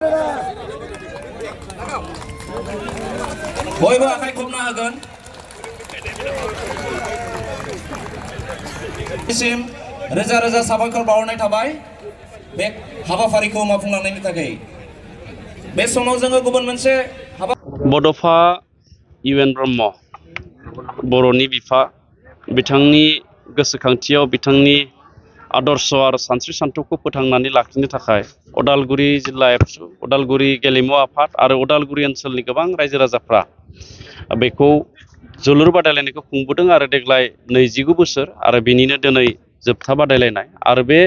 बयबो आखाइ खबना होगोन सिम रोजा रोजा साबायखर बावहरनाय थाबाय बे हाबाफारिखौ मावफुंलांनायनि थाखाय बे समाव जोङो गुबुन मोनसे बड'फा इउएन ब्रह्म बर'नि बिफा बिथांनि गोसोखांथियाव बिथांनि आदर्श आरो सानस्रि सानथौखौ फोथांनानै लाखिनो थाखाय उदालगुरि जिल्ला एबसु उदालगुरि गेलेमु आफाद आरो उदालगुरि ओनसोलनि गोबां रायजो राजाफ्रा बेखौ जोलुर बादायलायनायखौ खुंबोदों आरो देग्लाय 29 बोसोर आरो बिनिनो दिनै जोबथा बादायलायनाय आरो बे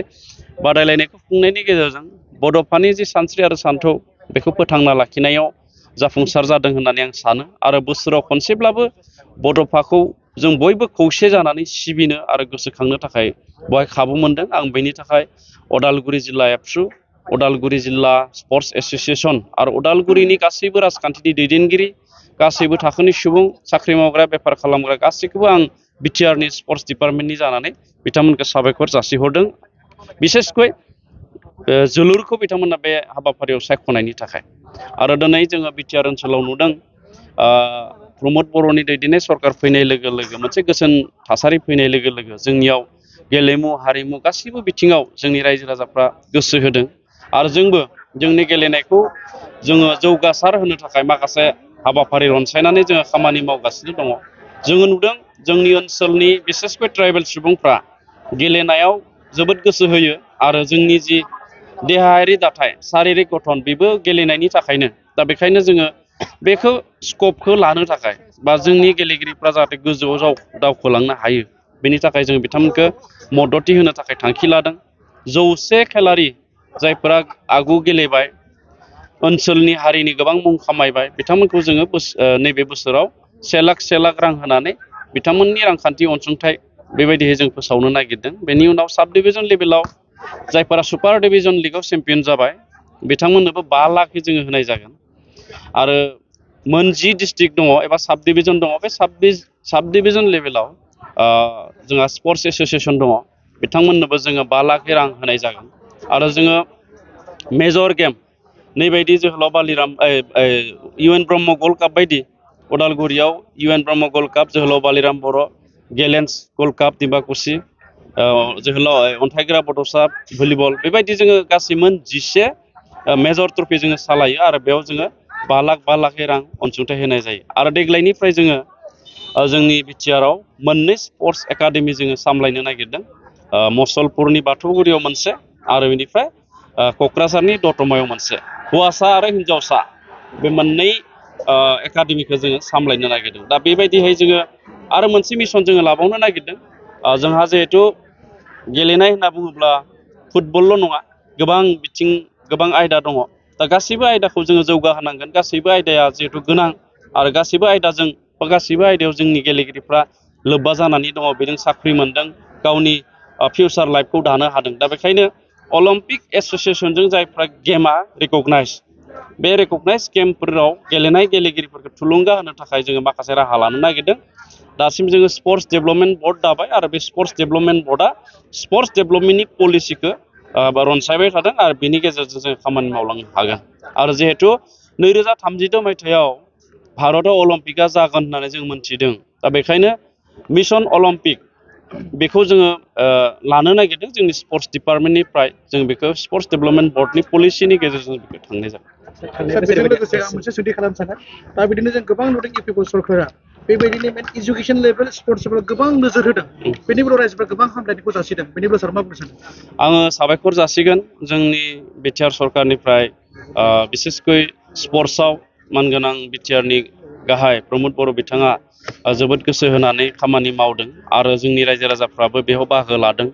बादायलायनायखौ खुंनायनि गेजेरजों बड'फानि जि सानस्रि आरो सानथौ बेखौ फोथांना लाखिनायाव जाफुंसार जादों होननानै आं सानो आरो बोसोराव खनसेब्लाबो बड'फाखौ जों बयबो खौसे जानानै सिबिनो आरो गोसोखांनो थाखाय बहाय खाबु मोनदों आं बेनि थाखाय उदालगुरि जिल्ला एबसु उदालगुरि जिल्ला स्पर्ट्स एसोसिएशन आरो उदालगुरिनि गासैबो राजखान्थिनि दैदेनगिरि गासैबो थाखोनि सुबुं साख्रि मावग्रा बेफार खालामग्रा गासैखौबो आं बिटिआरनि स्पर्ट्स डिपार्टमेन्टनि जानानै बिथांमोनखौ साबायखर जासिहरदों बिसेसकै जोलुरखौ बिथांमोना बे हाबाफारियाव सायख'नायनि थाखाय आरो दिनै जोङो बिटिआर ओनसोलाव नुदों प्रमद बर'नि दैदेननाय सरकार फैनाय लोगो लोगो मोनसे गोजोन थासारि फैनाय लोगो लोगो जोंनियाव गेलेमु हारिमु गासैबो बिथिङाव जोंनि रायजो राजाफ्रा गोसो होदों आरो जोंबो जोंनि गेलेनायखौ जोङो जौगासार होनो थाखाय माखासे हाबाफारि रनसायनानै जोङो खामानि मावगासिनो दङ जोङो नुदों जोंनि ओनसोलनि बिसेसकै ट्राइबेल सुबुंफ्रा गेलेनायाव जोबोद गोसो होयो आरो जोंनि जि देहायारि दाथाय शारीरिक गठन बेबो गेलेनायनि थाखायनो दा बेखायनो जोङो बेखौ स्कपखौ लानो थाखाय बा जोंनि गेलेगिरिफ्रा जाहाथे गोजौआव दावखोलांनो हायो बेनि थाखाय जों बिथांमोनखौ मददथि होनो थाखाय थांखि लादों 100 खेलारि जायफोरा आगु गेलेबाय ओनसोलनि हारिनि गोबां मुं खामायबाय बिथांमोनखौ जोङो नैबे बोसोराव 1 लाख रां होनानै बिथांमोननि रांखान्थि अनसुंथाइ बेबायदियै जों फोसावनो नागिरदों बेनि उनाव साब डिभिजन लेभेलाव जायफोरा सुपार डिभिजन लिगआव चेम्पियन जाबाय बिथांमोननोबो 5 लाख जोङो होनाय जागोन आरो मोन 10 डिस्ट्रिक्ट दङ एबा साब डिभिजन दङ बे साब डिभिजन लेभेलाव जोंहा स्पर्ट्स एसोसिएशन दङ बिथांमोननोबो जोङो 5 लाख रां होनाय जागोन आरो जोङो मेजर गेम नैबायदि जोहोलाव बालिराम इउएन ब्रह्म गल्ड काप बायदि उदालगुरियाव इउएन ब्रह्म गल्ड काप जोहोलाव बालिराम बर' गेलेन्स गल्ड काप दिमाकुसि जोहोलाव अन्थाइग्रा बड'सा भलिबल बेबायदि जोङो गासै मोन 11 मेजर ट्रफि जोङो सालायो आरो बेयाव जोङो 5 लाख रां अनसुंथाइ होनाय जायो आरो देग्लायनिफ्राय जोङो जोंनि बिटिआरआव मोननै स्पर्ट्स एकाडेमि जोङो सामलायनो नागिरदों मसलपुरनि बाथौगुरियाव मोनसे आरो बेनिफ्राय क'क्राझारनि दतमायाव मोनसे हौवासा आरो हिन्जावसा बे मोननै एकाडेमिखौ जोङो सामलायनो नागिरदों दा बेबायदिहाय जोङो आरो मोनसे मिशन जोङो लाबावनो नागिरदों जोंहा जिहेथु गेलेनाय होनना बुङोब्ला फुटबलल' नङा गोबां बिथिं गोबां आयदा दङ दा गासैबो आयदाखौ जोङो जौगाहोनांगोन गासैबो आयदाया जिहेथु गोनां आरो गासैबो आयदाजों बा गासैबो आयदायाव जोंनि गेलेगिरिफ्रा लोब्बा जानानै दङ बेजों साख्रि मोनदों गावनि फिउचार लाइफखौ दानो हादों दा बेखायनो अलिम्पिक एसोसिएशनजों जायफ्रा गेमा रिकगनाइज बे रिकगनाइज गेमफोराव गेलेनाय गेलेगिरिफोरखौ थुलुंगा होनो थाखाय जोङो माखासे राहा लानो नागिरदों दासिम जोङो स्पर्ट्स डेभेलपमेन्ट बर्ड दाबाय आरो बे स्पर्ट्स डेभेलपमेन्ट बर्डआ स्पर्ट्स डेभेलपमेन्टनि पलिसिखौ रनसायबाय थादों आरो बेनि गेजेरजों जों खामानि मावलांनो हागोन आरो जिहेथु 2036 मायथाइयाव भारतआव अलिम्पिकआ जागोन होननानै जों मोनथिदों दा बेखायनो मिशन अलिम्पिक बेखौ जोङो लानो नागिरदों जोंनि स्पर्ट्स डिपार्टमेन्टनिफ्राय जों बेखौ स्पर्ट्स डेभेलपमेन्ट बर्डनि पलिसिनि गेजेरजों बेखौ थांनाय जागोन बेजों लोगोसे आं मोनसे सोंथि खालामनो सानो दा बिदिनो जों गोबां नुदों इउपि सरकारा बेबायदिनो मेन एजुकेशन लेभेल स्पर्ट्स लेभेल गोबां नोजोर होदों बेनि बेलायाव रायजोफोरा गोबां हामलायनायखौ जासिदों बेनि बेलायाव सार मा बुंनो सानो आङो साबायखर जासिगोन जोंनि बिटिआर सरकारनिफ्राय बिसेसकै स्पर्ट्सआव मानगोनां बिटिआरनि गाहाय प्रमद बर' बिथाङा जोबोद गोसो होनानै खामानि मावदों आरो जोंनि रायजो राजाफ्राबो बेयाव बाहागो लादों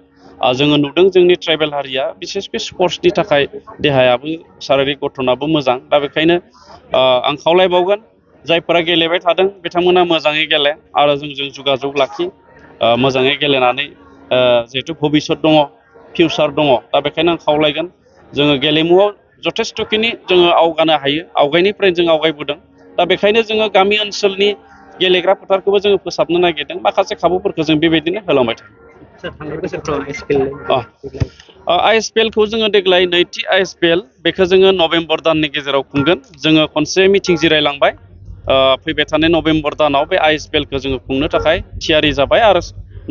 जोङो नुदों जोंनि ट्राइबेल हारिया बिसेसकै स्पर्ट्सनि थाखाय देहायाबो शारीरिक गठनाबो मोजां दा बेखायनो आं खावलायबावगोन जायफोरा गेलेबाय थादों बिथांमोना मोजाङै गेले आरो जोंजों जगाजग लाखि मोजाङै गेलेनानै जिहेथु भबिसत दङ फिउचार दङ दा बेखायनो आं खावलायगोन जोङो गेलेमुआव जथेस्थ'खिनि जोङो आवगानो हायो आवगायनिफ्रायनो जों आवगायबोदों दा बेखायनो जोङो गामि ओनसोलनि गेलेग्रा फोथारखौबो जोङो फोसाबनो नागिरदों माखासे खाबुफोरखौ जों बेबायदिनो होलांबाय थायो ISPL खौ जोङो देग्लाय नैथि ISPL बेखौ जोङो नभेम्बर दाननि गेजेराव खुंगोन जोङो खनसे मिटिं जिरायलांबाय फैबाय थानाय नभेम्बर दानाव बे ISPL खौ जोङो खुंनो थाखाय थियारि जाबाय आरो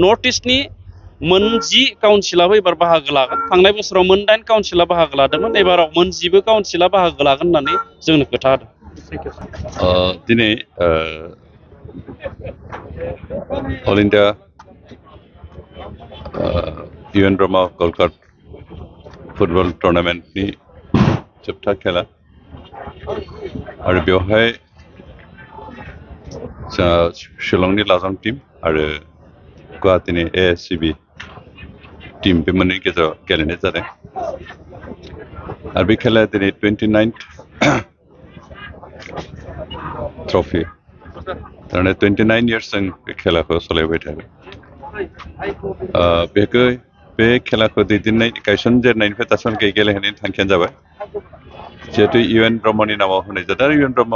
नर्थ इस्टनि मोन10 काउन्सिलाबो एबार बाहागो लागोन थांनाय बोसोराव मोन8 काउन्सिला बाहागो लादोंमोन एबाराव मोन10 काउन्सिला बाहागो लागोन होननानै जोंनो खोथा होदों दिनै all India UN Brahma gold cup football टुर्नामेन्टनि जोबथा खेला आरो बेवहाय शिलंनि लाजं टीम आरो गुवाहाटीनि ASEB टीम बे मोननै गेजेराव गेलेनाय जादों आरो बे खेलाया दिनै 29th ट्रफी थारमाने 29 years जों बे खेलाखौ सालायबाय थादों बे खेलाखौ दैदेननाय गायसनजेननायनिफ्राय दासिमहालागै गेलेहोनायनि थांखियानो जाबाय जिहेतु UN ब्रह्मनि नामाव होनाय जादों UN ब्रह्म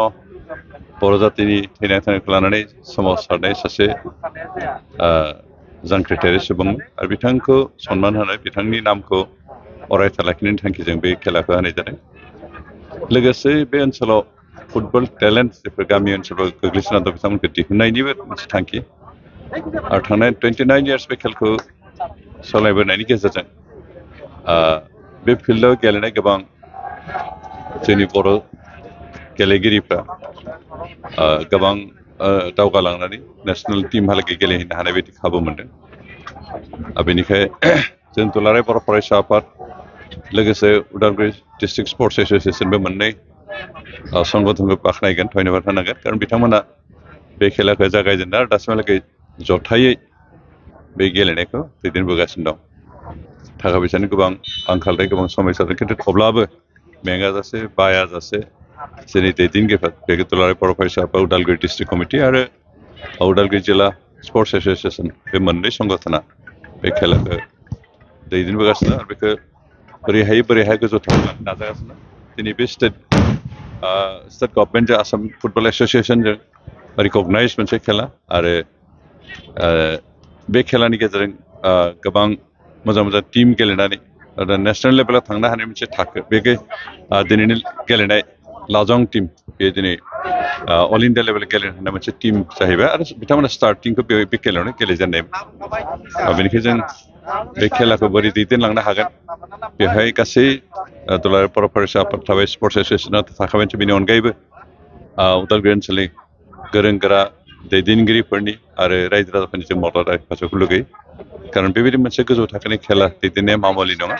बर' जातिनि थैनाय थानायखौ लानानै सोमावसारनाय सासे जांख्रिथायारि सुबुं आरो बिथांखौ सनमान होनाय बिथांनि नामखौ अरायथा लाखिनायनि थांखिजों बे खेलाखौ होनाय जादों लोगोसे बे ओनसोलाव फुटबल टेलेन्ट जायफोर गामि ओनसोलाव गोग्लैसोना दं बिथांमोनखौ दिहुननायनिबो मोनसे थांखि आरो थांनाय 29 years बे खेलखौ सालायबोनायनि गेजेरजों बे फिल्डआव गेलेनाय गोबां जोंनि बर' गेलेगिरिफ्रा गोबां दावगालांनानै नेशनेल टीमहालागै गेलेहैनो हानाय बायदि खाबु मोनदों बेनिखायनो जों दुलाराय बर' फरायसा आफाद लोगोसे उदालगुरि डिस्ट्रिक्ट स्पर्ट्स एस'सिएशनबो मोननै संगठनखौ बाख्नायगोन धन्यबाद होनांगोन खारन बिथांमोना बे खेलाखौ जागायजेनना आरो दासिमहालागै जथायै बे गेलेनायखौ दैदेनबोगासिनो दं थाखा फैसानि गोबां आंखाल गोबां समस्या दं खिन्थु थेवब्लाबो मेङाजासे बायाजासे जोंनि दैदेनगिरिफोर बे दुलाराय बर' फरायसा आफाद उदालगुरि डिस्ट्रिक्ट कमिटि आरो उदालगुरि जिल्ला स्पर्ट्स एस'सिएशन बे मोननै संगठना बे खेलाखौ दैदेनबोगासिनो आरो बेखौ बोरैहाय गोजौ थाखोआव नाजागासिनो दिनै बे स्टेट गभर्नमेन्टजों आसाम फुटबल एस'सिएशनजों रिकगनाइज मोनसे खेला आरो बे खेलानि गेजेरजों गोबां मोजां टीम गेलेनानै नेशनेल लेभेलाव थांनो हानाय मोनसे थाखो बे दिनैनि गेलेनाय लाजं टीम बे दिनै अल इन्डिया लेभेल गेलेनो हानाय मोनसे टीम जाहैबाय आरो बिथांमोना स्टार्टिंखौ बे खेलायावनो गेलेजेननाय बेनिखायनो जों बे खेलाखौ बोरै दैदेनलांनो हागोन बेवहाय गासै दुलाराय बर' फरायसा आफाद थाबाय स्पर्ट्स एस'सिएशना थाखाबाय बेनि अनगायैबो उदालगुरि ओनसोलनि गोरों गोरा दैदेनगिरिफोरनि आरो रायजो राजाफोरनि जों मदद आरो हेफाजाबखौ लुगैयो खारन बेबायदि मोनसे गोजौ थाखोनि खेला दैदेननाया मामुलि नङा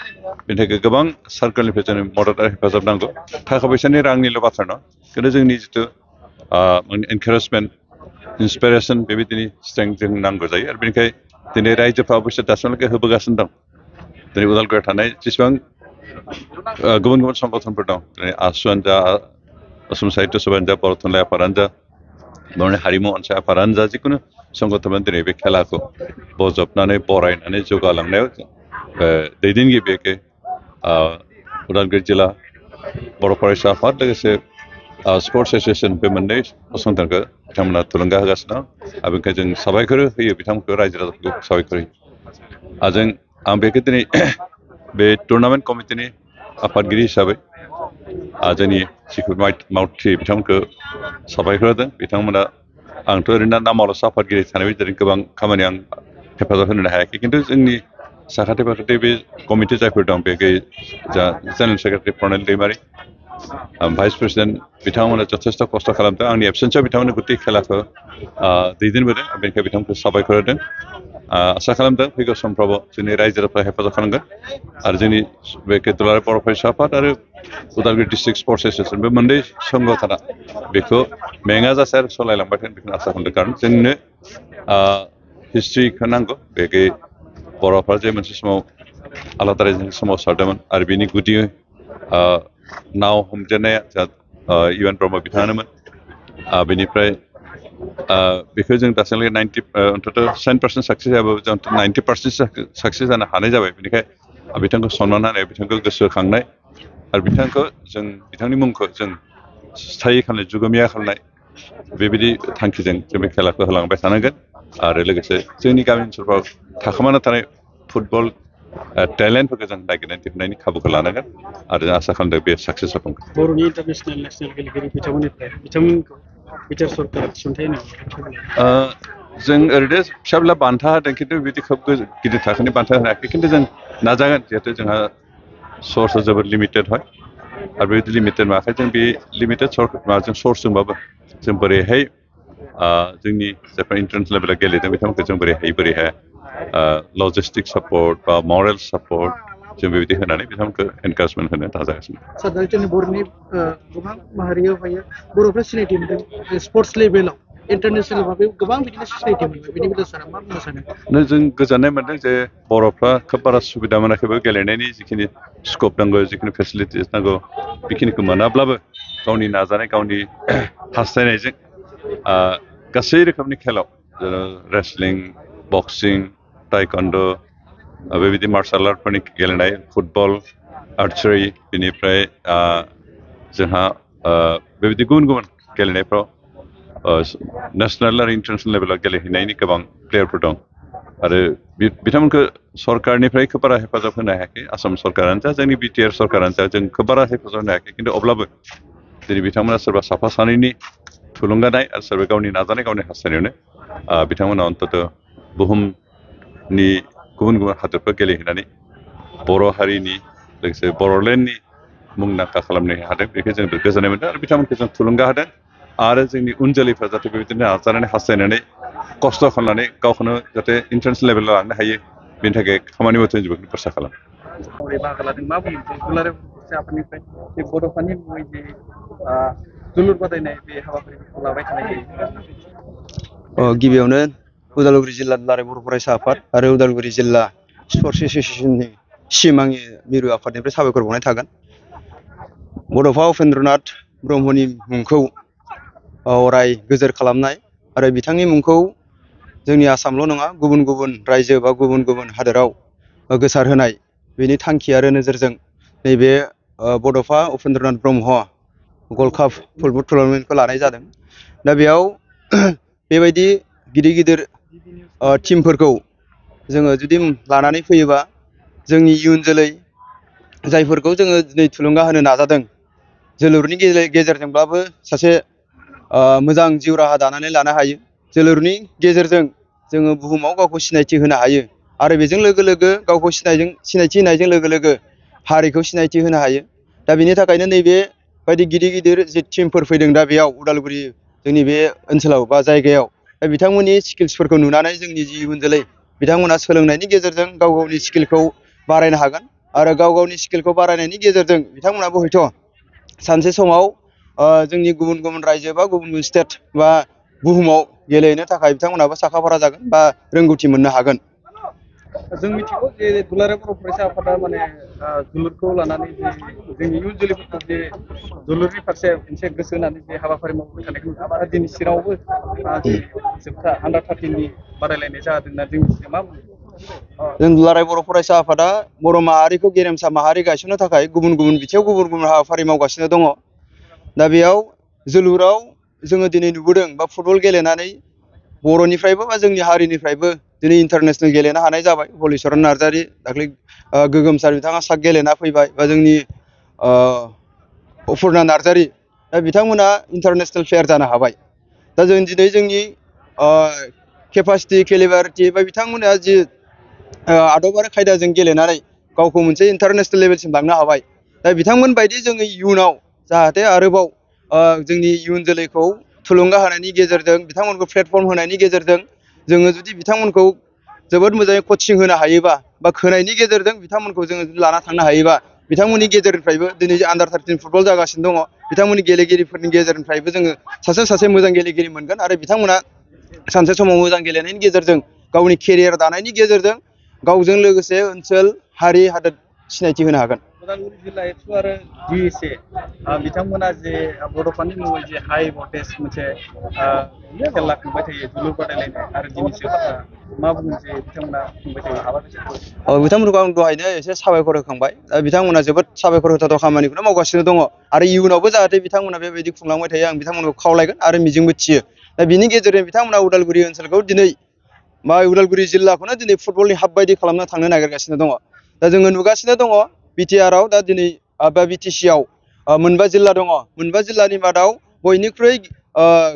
बेनि थाखाय गोबां सार्कोलनिफ्राय जोंनो मदद आरो हेफाजाब नांगौ थाखा फैसानि रांनिल' बाथ्रा नङा खिन्थु जोंनि जिथु एनकारेजमेन्ट इन्सपिरेसन बेबायदिनि स्ट्रेंथ जों नांगौ जायो आरो बेनिखायनो दिनै रायजोफ्रा अबयस्से दासिमहालागै होबोगासिनो दं दिनै उदालगुरियाव थानाय जेसेबां गुबुन संगठनफोर दं दिनै ABSUआनो जा असम साहित्य सभायानो जा बर' थुनलाइ आफादानो जा बर'नि हारिमु अनसाय आफादानो जा जिखुनु संगठना दिनै बे खेलाखौ बजबनानै बरायनानै जौगालांनायाव दैदेनगिरि बेखौ उदालगुरि जिल्ला बर' फरायसा आफाद लोगोसे स्पर्ट्स एस'सिएशन बे मोननै फसंथानखौ बिथांमोना थुलुंगा होगासिनो दं आरो बेनिखायनो जों साबायखर होयो बिथांमोनखौ रायजो राजाफोरखौ साबायखर होयो आं बेखौ दिनै बे टुर्नामेन्ट कमिटिनि आफादगिरि हिसाबै जोंनि चिफ मावथि बिथांमोनखौ साबायखर होदों बिथांमोना आंथ' ओरैनो नामावल'सो आफादगिरि थानाय बायदि गोबां खामानि आं हेफाजाब होनो हायाखै खिन्थु जोंनि साखाथि फाखाथि बे कमिटि जायफोर दं बे जा जेनेरेल सेक्रेटारि प्रनेल दैमारि भाइस प्रेसिडेन्ट बिथांमोना जथेस्थ' खस्थ' खालामदों आंनि एबसेन्सआव बिथांमोना गुथै खेलाखौ दैदेनबोदों बेनिखायनो बिथांमोनखौ साबायखर होदों आसा खालामदों फैगौ समफ्रावबो जोंनि रायजो राजाफ्रा हेफाजाब खालामगोन आरो जोंनि बे दुलाराय बर' फरायसा आफाद आरो उदालगुरि डिस्ट्रिक्ट स्पर्ट्स एस'सिएशन बे मोननै संगठना बेखौ मेङाजासे आरो सालायलांबाय थागोन बेखौनो आसा खालामदों खारन जोंनो हिस्ट्रिखौ नांगौ बे बर'फ्रा जे मोनसे समाव आलादा रायजोनि सोमावसारदोंमोन आरो बिनि गुदि नाव हमजेननाया UN ब्रह्म बिथाङानोमोन बेनिफ्राय बेखौ जों दासिमहालागै 7% साक्सेस जायाबाबो जों 90% साक्सेस जानो हानाय जाबाय बेनिखायनो बिथांखौ सनमान होनाय बिथांखौ गोसोखांनाय आरो बिथांनि मुंखौ जों स्थायि खालामनाय जुगोमिया खालामनाय बेबायदि थांखिजों जों बे खेलाखौ होलांबाय थानांगोन आरो लोगोसे जोंनि गामि ओनसोलफ्राव थाखोमाना थानाय फुटबल टेलेन्टफोरखौ जों नागिरनानै दिहुननायनि खाबुखौ लानांगोन आरो जों आसा खालामदों बे साक्सेस जागोन बर'नि इन्टारनेसनेल नेसनेल गेलेगिरि बिथांमोनखौ बिटिआर सरकारा थिसनथाइ होनो जों ओरैनो फिसा फिला बान्था होदों खिन्थु बिदि खोब गिदिर थाखोनि बान्था होनो हायाखै खिन्थु जों नाजागोन जिहेतु जोंहा सर्सआ जोबोद लिमिटेड হয় आरो बेबायदि लिमिटेड माखाय जों बे लिमिटेड माबाजों सर्सजोंबाबो जों बोरैहाय जोंनि जायफोर इन्टारनेसनेल लेभेलाव गेलेदों बिथांमोनखौ जों बोरैहाय लजिस्टिक सापर्ट बा मरेल सापर्ट जों बेबायदि होनानै बिथांमोनखौ एनकारेजमेन्ट होनो नाजागासिनो सार जोंनि बर'नि गोबां माहारियावहाय बर'फ्रा सिनायथि मोनदों स्पर्ट्स लेभेलाव इन्टारनेसनेल भाबै गोबां बिदिनो सिनायथि मोनबाय बेनि बेलायाव सारा मा बुंनो सानो जों गोजोननाय मोनदों जे बर'फ्रा खोब बारा सुबिदा मोनाखैबो गेलेनायनि जिखिनि स्कप नांगौ जिखिनि फेसिलिटिस नांगौ बेखिनिखौ मोनाब्लाबो गावनि नाजानाय गावनि हास्थायनायजों गासै रोखोमनि खेलाव रेसलिं बक्सिं टाइकन्ड' बेबायदि मार्शाल आर्टफोरनि गेलेनाय फुटबल आर्चारि बेनिफ्राय जोंहा बेबायदि गुबुन गुबुन गेलेनायफ्राव नेसनेल आरो इन्टारनेसनेल लेभेलाव गेलेहैनायनि गोबां प्लेयारफोर दं आरो बिथांमोनखौ सरकारनिफ्राय खोब बारा हेफाजाब होनो हायाखै आसाम सरकारानो जा जोंनि बिटिआर सरकारानो जा जों खोब बारा हेफाजाब होनो हायाखै खिन्थु अब्लाबो दिनै बिथांमोना सोरबा साफा सानैनि थुलुंगानाय आरो सोरबा गावनि नाजानाय गावनि हास्थायनायावनो बिथांमोना अन्तत बुहुमनि गुबुन गुबुन हादोरफोर गेलेहैनानै बर' हारिनि लोगोसे बर'लेण्डनि मुंदांखा खालामनो हादों बेखौ जों गोजोननाय मोनदों आरो बिथांमोनखौ जों थुलुंगा होदों आरो जोंनि उन जोलैफ्रा जाहाथे बेबायदिनो नाजानानै हास्थायनानै खस्थ' खालामनानै गावखौनो जाहाथे इन्टारनेसनेल लेभेलाव लांनो हायो बेनि थाखाय खामानि मावथों जों बेखौनो आसा खालामो बाहागो लादों मा बुङो दुलाराय आफादनिफ्राय बे बड'फानि मुङै जे जोलुर बादायनाय बे हाबाफारिखौ लाबाय थानाय जायो गिबियावनो उदालगुरि जिल्ला दुलाराय बर' फरायसा आफाद आरो उदालगुरि जिल्ला स्पर्टस एस'सियेसननि आंनि मिरु आफादनिफ्राय साबायखर बावनाय थागोन बड'फा उपेन्द्रनाथ ब्रह्मनि मुंखौ अराय गोजोर खालामनाय आरो बिथांनि मुंखौ जोंनि आसामल' नङा गुबुन गुबुन रायजो बा गुबुन गुबुन हादोराव गोसारहोनाय बेनि थांखि आरो नोजोरजों नैबे Bodofa Upendranath Brahma gold cup football टुर्नामेन्टखौ लानाय जादों दा बेयाव बेबायदि गिदिर गिदिर टिमफोरखौ जोङो जुदि लानानै फैयोबा जोंनि इयुन जोलै जायफोरखौ जोङो दिनै थुलुंगा होनो नाजादों जोलुरनि गेजेरजोंब्लाबो सासे मोजां जिउ राहा दानानै लानो हायो जोलुरनि गेजेरजों जोङो बुहुमाव गावखौ सिनायथि होनो हायो आरो बेजों लोगो लोगो गावखौ सिनायथि होनायजों लोगो लोगो हारिखौ सिनायथि होनो हायो दा बेनि थाखायनो नैबे बायदि गिदिर गिदिर जे टिमफोर फैदों दा बेयाव उदालगुरि जोंनि बे ओनसोलाव बा जायगायाव दा बिथांमोननि स्किल्सफोरखौ नुनानै जोंनि जि इयुन जोलै बिथांमोना सोलोंनायनि गेजेरजों गाव गावनि स्किलखौ बारायनो हागोन आरो गाव गावनि स्किलखौ बारायनायनि गेजेरजों बिथांमोनाबो हयथ' सानसे समाव जोंनि गुबुन गुबुन रायजो बा गुबुन गुबुन स्टेट बा बुहुमाव गेलेनो थाखाय बिथांमोनाबो साखाफारा जागोन बा रोंगौथि मोननो हागोन जों मिथिगौ जे दुलाराय बर' फरायसा आफादा माने जोलुरखौ लानानै जे जोंनि इयुन जोलैफोरखौ जे जोलुरनि फारसे मोनसे गोसो होनानै जे हाबाफारि मावबाय थानायखौ नुदों आरो दिनै चिराङावबो जोबथा आन्डार 13नि बादायलायनाय जादोंना जोंनि मा बुङो जों दुलाराय बर' फरायसा आफादा बर' माहारिखौ गेरेमसा माहारि गायसननो थाखाय गुबुन गुबुन बिथिङाव गुबुन गुबुन हाबाफारि मावगासिनो दङ दा बेयाव जोलुराव जोङो दिनै नुबोदों बा फुटबल गेलेनानै बर'निफ्रायबो बा जोंनि हारिनिफ्रायबो दिनै इन्टारनेसनेल गेलेनो हानाय जाबाय हलिचरन नार्जारि दाख्लै गोगोमसार बिथाङा साक गेलेना फैबाय बा जोंनि अपुर्ना नार्जारि दा बिथांमोना इन्टारनेसनेल प्लेयार जानो हाबाय दा जों दिनै जोंनि केपासिटि केलिबारिटि बा बिथांमोना जि आदब आरो खायदाजों गेलेनानै गावखौ मोनसे इन्टारनेसनेल लेभेलसिम लांनो हाबाय दा बिथांमोन बायदि जोङो इयुनाव जाहाथे आरोबाव जोंनि इयुन जोलैखौ थुलुंगा होनायनि गेजेरजों बिथांमोनखौ प्लेटफर्म होनायनि गेजेरजों जोङो जुदि बिथांमोनखौ जोबोद मोजाङै कचिं होनो हायोबा बा खोनायनि गेजेरजों बिथांमोनखौ जोङो लाना थांनो हायोबा बिथांमोननि गेजेरनिफ्रायबो दिनै आन्डार 13 फुटबल जागासिनो दङ बिथांमोननि गेलेगिरिफोरनि गेजेरनिफ्रायबो जोङो सासे मोजां गेलेगिरि मोनगोन आरो बिथांमोना सानसे समाव मोजां गेलेनायनि गेजेरजों गावनि केरियार दानायनि गेजेरजों गावजों लोगोसे ओनसोल हारि हादोर सिनायथि होनो हागोन उदालगुरि जिल्ला एबसु आरो DSA बिथांमोना जे बड'फानि मुङै जे हाइ भल्टेज मोनसे खेला खुंबाय थायो जोलुर बादायलायनाय आरो दिनैसो मा बुङो जे बिथांमोना खुंबाय थायो बिथांमोनखौ आं दहायनो एसे साबायखर होखांबाय दा बिथांमोना जोबोद साबायखर होथाव खामानिखौनो मावगासिनो दङ आरो इयुनावबो जाहाथे बिथांमोना बेबायदि खुंलांबाय थायो आं बिथांमोनखौ खावलायगोन आरो मिजिंबो थियो दा बिनि गेजेरजों बिथांमोना उदालगुरि ओनसोलखौ दिनै मा उदालगुरि जिल्लाखौनो दिनै फुटबलनि हाब बायदि खालामना थांनो नागिरगासिनो दङ। दा जोङो नुगासिनो दङ बिटिआरआव दा दिनै बा बिटिसिआव मोनबा जिल्ला दङ। मोनबा जिल्लानि मादाव बयनिख्रुइ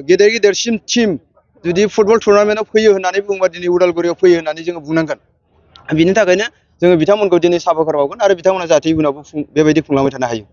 गेदेर गेदेरसिन टीम जुदि फुटबल टुर्नामेन्टआव फैयो होननानै बुङोबा दिनै उदालगुरियाव फैयो होननानै जोङो बुंनांगोन। बिनि थाखायनो जोङो बिथांमोनखौ दिनै साबायखर बावगोन आरो बिथांमोना जाहाथे इयुनावबो बेबायदि खुंलांबाय थानो हायो।